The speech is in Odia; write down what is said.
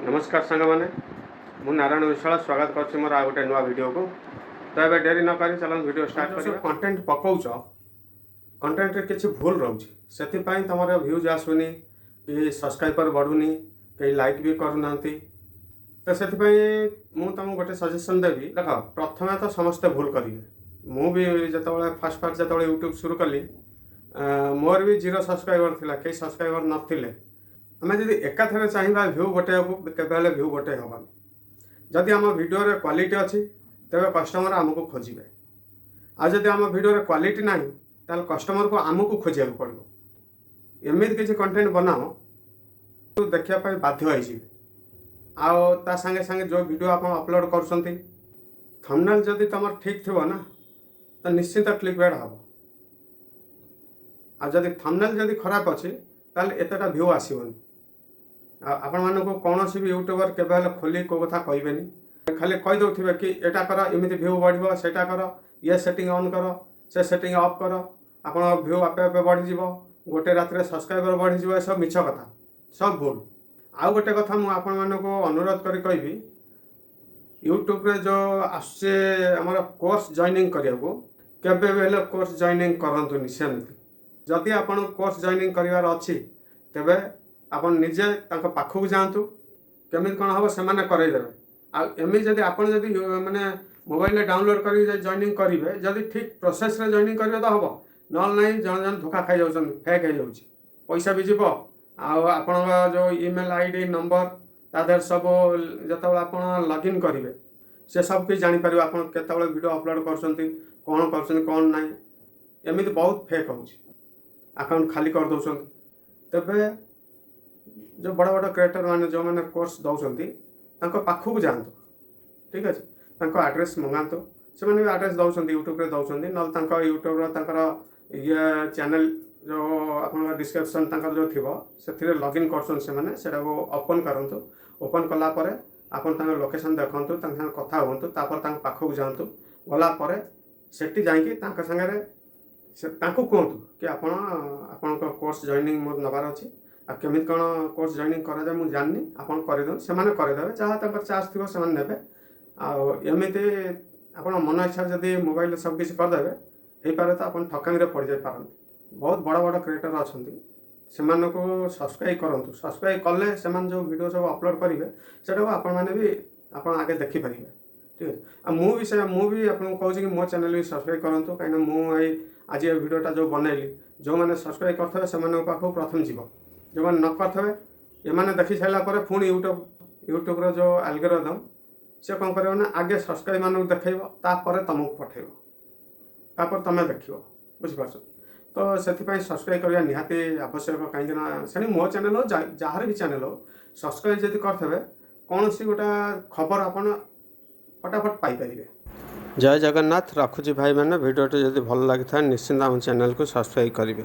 ନମସ୍କାର ସାଙ୍ଗମାନେ, ମୁଁ ନାରାୟଣ ବିଶ୍ୱାଳ, ସ୍ୱାଗତ କରୁଛି ମୋର ଆଉ ଗୋଟେ ନୂଆ ଭିଡ଼ିଓକୁ। ତ ଏବେ ଡେରି ନ କରି ଚାଲନ୍ତୁ, ଭିଡ଼ିଓ ଷ୍ଟାର୍ଟ କରିବା। କଣ୍ଟେଣ୍ଟ ପକାଉଛ, କଣ୍ଟେଣ୍ଟରେ କିଛି ଭୁଲ ରହୁଛି, ସେଥିପାଇଁ ତୁମର ଭ୍ୟୁଜ୍ ଆସୁନି କି ସବସ୍କ୍ରାଇବର ବଢ଼ୁନି, କେହି ଲାଇକ୍ ବି କରୁନାହାନ୍ତି। ତ ସେଥିପାଇଁ ମୁଁ ତୁମକୁ ଗୋଟେ ସଜେସନ୍ ଦେବି। ଦେଖ, ପ୍ରଥମେ ତ ସମସ୍ତେ ଭୁଲ କରିବେ। ମୁଁ ବି ଯେତେବେଳେ ଫାର୍ଷ୍ଟ ଫାର୍ଷ୍ଟ ଯେତେବେଳେ ୟୁଟ୍ୟୁବ୍ ଶୁରୁ କଲି, ମୋର ବି ଜିରୋ ସବସ୍କ୍ରାଇବର ଥିଲା, କେହି ସବସ୍କ୍ରାଇବର ନଥିଲେ। ଆମେ ଯଦି ଏକାଥରେ ଚାହିଁବା ଭ୍ୟୁ ଗୋଟେଇବାକୁ, କେବେ ହେଲେ ଭ୍ୟୁ ଗୋଟେଇ ହେବନି। ଯଦି ଆମ ଭିଡ଼ିଓରେ କ୍ୱାଲିଟି ଅଛି, ତେବେ କଷ୍ଟମର ଆମକୁ ଖୋଜିବେ। ଆଉ ଯଦି ଆମ ଭିଡ଼ିଓରେ କ୍ୱାଲିଟି ନାହିଁ, ତାହେଲେ କଷ୍ଟମରକୁ ଆମକୁ ଖୋଜିବାକୁ ପଡ଼ିବ। ଏମିତି କିଛି କଣ୍ଟେଣ୍ଟ ବନାଅ, ଦେଖିବା ପାଇଁ ବାଧ୍ୟ ହେଇଯିବେ। ଆଉ ତା ସାଙ୍ଗେ ସାଙ୍ଗେ ଯେଉଁ ଭିଡ଼ିଓ ଆପଣ ଅପଲୋଡ଼ କରୁଛନ୍ତି, ଥମ୍ବନେଲ୍ ଯଦି ତୁମର ଠିକ୍ ଥିବ ନା, ତ ନିଶ୍ଚିନ୍ତ କ୍ଲିକ୍ ବେଟ୍ ହେବ। ଆଉ ଯଦି ଥମ୍ବନେଲ୍ ଯଦି ଖରାପ ଅଛି, ତାହେଲେ ଏତେଟା ଭ୍ୟୁ ଆସିବନି। ଆଉ ଆପଣମାନଙ୍କୁ କୌଣସି ବି ୟୁଟ୍ୟୁବର କେବେ ହେଲେ ଖୋଲି କେଉଁ କଥା କହିବେନି। ଖାଲି କହିଦେଉଥିବେ କି ଏଇଟା କର, ଏମିତି ଭ୍ୟୁ ବଢ଼ିବ, ସେଇଟା କର, ଇଏ ସେଟିଂ ଅନ୍ କର, ସେ ସେଟିଂ ଅଫ୍ କର, ଆପଣଙ୍କ ଭ୍ୟୁ ଆପେ ଆପେ ବଢ଼ିଯିବ, ଗୋଟେ ରାତିରେ ସବସ୍କ୍ରାଇବର ବଢ଼ିଯିବ। ଏସବୁ ମିଛ କଥା, ସବୁ ଭୁଲ। ଆଉ ଗୋଟେ କଥା ମୁଁ ଆପଣମାନଙ୍କୁ ଅନୁରୋଧ କରି କହିବି, ୟୁଟ୍ୟୁବରେ ଯେଉଁ ଆସୁଛି ଆମର କୋର୍ସ ଜଏନିଂ କରିବାକୁ, କେବେ ବି ହେଲେ କୋର୍ସ ଜଏନିଂ କରନ୍ତୁନି ସେମିତି। ଯଦି ଆପଣଙ୍କୁ କୋର୍ସ ଜଏନିଂ କରିବାର ଅଛି, ତେବେ ଆପଣ ନିଜେ ତାଙ୍କ ପାଖକୁ ଯାଆନ୍ତୁ। କେମିତି କ'ଣ ହେବ, ସେମାନେ କରାଇଦେବେ। ଆଉ ଏମିତି ଯଦି ଆପଣ ଯଦି ମାନେ ମୋବାଇଲରେ ଡାଉନଲୋଡ଼୍ କରିକି ଯଦି ଜଏନିଂ କରିବେ, ଯଦି ଠିକ୍ ପ୍ରୋସେସ୍ରେ ଜଏନିଂ କରିବେ ତ ହେବ, ନହେଲେ ନାହିଁ। ଜଣେ ଜଣେ ଧୋକା ଖାଇଯାଉଛନ୍ତି, ଫେକ୍ ହେଇଯାଉଛି, ପଇସା ବି ଯିବ। ଆଉ ଆପଣଙ୍କ ଯେଉଁ ଇମେଲ୍ ଆଇଡି, ନମ୍ବର, ତା ଦେହରେ ସବୁ ଯେତେବେଳେ ଆପଣ ଲଗ୍ଇନ୍ କରିବେ, ସେ ସବୁ କିଛି ଜାଣିପାରିବେ, ଆପଣ କେତେବେଳେ ଭିଡ଼ିଓ ଅପଲୋଡ଼ କରୁଛନ୍ତି, କ'ଣ କରୁଛନ୍ତି, କ'ଣ ନାହିଁ। ଏମିତି ବହୁତ ଫେକ୍ ହେଉଛି, ଆକାଉଣ୍ଟ ଖାଲି କରିଦେଉଛନ୍ତି। ତେବେ ଯେଉଁ ବଡ଼ ବଡ଼ କ୍ରିଏଟର୍ ମାନେ, ଯେଉଁମାନେ କୋର୍ସ ଦେଉଛନ୍ତି, ତାଙ୍କ ପାଖକୁ ଯାଆନ୍ତୁ, ଠିକ୍ ଅଛି? ତାଙ୍କ ଆଡ୍ରେସ୍ ମଗାନ୍ତୁ। ସେମାନେ ବି ଆଡ୍ରେସ୍ ଦେଉଛନ୍ତି, ୟୁଟ୍ୟୁବରେ ଦେଉଛନ୍ତି। ନହେଲେ ତାଙ୍କ ୟୁଟ୍ୟୁବ୍ର ତାଙ୍କର ଇଏ ଚ୍ୟାନେଲ୍ ଯେଉଁ ଆପଣଙ୍କ ଡିସ୍କ୍ରିପ୍ସନ୍ ତାଙ୍କର ଯେଉଁ ଥିବ, ସେଥିରେ ଲଗ୍ଇନ୍ କରୁଛନ୍ତି ସେମାନେ, ସେଇଟାକୁ ଓପନ୍ କରନ୍ତୁ। ଓପନ୍ କଲା ପରେ ଆପଣ ତାଙ୍କ ଲୋକେସନ୍ ଦେଖନ୍ତୁ, ତାଙ୍କ ସାଙ୍ଗରେ କଥା ହୁଅନ୍ତୁ, ତାପରେ ତାଙ୍କ ପାଖକୁ ଯାଆନ୍ତୁ। ଗଲା ପରେ ସେଠି ଯାଇକି ତାଙ୍କ ସାଙ୍ଗରେ ସେ ତାଙ୍କୁ କୁହନ୍ତୁ କି ଆପଣଙ୍କ କୋର୍ସ ଜଏନିଂ ମୋର ନେବାର ଅଛି, ଆଉ କେମିତି କ'ଣ କୋର୍ସ ଜଏନିଂ କରାଯାଏ ମୁଁ ଜାଣିନି, ଆପଣ କରିଦିଅନ୍ତୁ। ସେମାନେ କରିଦେବେ। ଯାହା ତାଙ୍କର ଚାର୍ଜ ଥିବ ସେମାନେ ନେବେ। ଆଉ ଏମିତି ଆପଣ ମନ ଇଚ୍ଛାରେ ଯଦି ମୋବାଇଲରେ ସବୁ କିଛି କରିଦେବେ, ହେଇପାରେ ତ ଆପଣ ଠକାମିରେ ପଡ଼ିଯାଇପାରନ୍ତି। ବହୁତ ବଡ଼ ବଡ଼ କ୍ରିଏଟର୍ ଅଛନ୍ତି, ସେମାନଙ୍କୁ ସବସ୍କ୍ରାଇବ୍ କରନ୍ତୁ। ସବସ୍କ୍ରାଇବ୍ କଲେ ସେମାନେ ଯେଉଁ ଭିଡ଼ିଓ ସବୁ ଅପଲୋଡ଼ କରିବେ, ସେଟାକୁ ଆପଣମାନେ ବି ଆପଣ ଆଗେ ଦେଖିପାରିବେ, ଠିକ୍ ଅଛି? ଆଉ ମୁଁ ବି ସେ ମୁଁ ବି ଆପଣଙ୍କୁ କହୁଛି କି ମୋ ଚ୍ୟାନେଲ୍ ବି ସବସ୍କ୍ରାଇବ୍ କରନ୍ତୁ, କାହିଁକିନା ମୁଁ ଏଇ ଆଜି ଏ ଭିଡ଼ିଓଟା ଯେଉଁ ବନେଇଲି, ଯେଉଁମାନେ ସବସ୍କ୍ରାଇବ୍ କରିଥିବେ ସେମାନଙ୍କ ପାଖକୁ ପ୍ରଥମେ ଯିବ। ଯେଉଁମାନେ ନ କରିଥିବେ, ଏମାନେ ଦେଖି ସାରିଲା ପରେ ପୁଣି ୟୁଟ୍ୟୁବ୍ର ଯେଉଁ ଆଲଗୋରିଦମ୍, ସେ କ'ଣ କରିବ ନା, ଆଗେ ସବସ୍କ୍ରାଇବ୍ ମାନଙ୍କୁ ଦେଖେଇବ, ତାପରେ ତୁମକୁ ପଠେଇବ, ତାପରେ ତୁମେ ଦେଖିବ। ବୁଝିପାରୁଛ ତ? ସେଥିପାଇଁ ସବସ୍କ୍ରାଇବ୍ କରିବା ନିହାତି ଆବଶ୍ୟକ। କାହିଁକିନା ସେଣି ମୋ ଚ୍ୟାନେଲ୍ ହଉ, ଯାହାର ବି ଚ୍ୟାନେଲ୍ ହଉ, ସବସ୍କ୍ରାଇବ୍ ଯଦି କରିଥିବେ, କୌଣସି ଗୋଟା ଖବର ଆପଣ ଫଟାଫଟ ପାଇପାରିବେ। ଜୟ ଜଗନ୍ନାଥ। ରଖୁଛି ଭାଇମାନେ। ଭିଡ଼ିଓଟି ଯଦି ଭଲ ଲାଗିଥାଏ, ନିଶ୍ଚିନ୍ତ ଆମ ଚ୍ୟାନେଲକୁ ସବସ୍କ୍ରାଇବ୍ କରିବେ।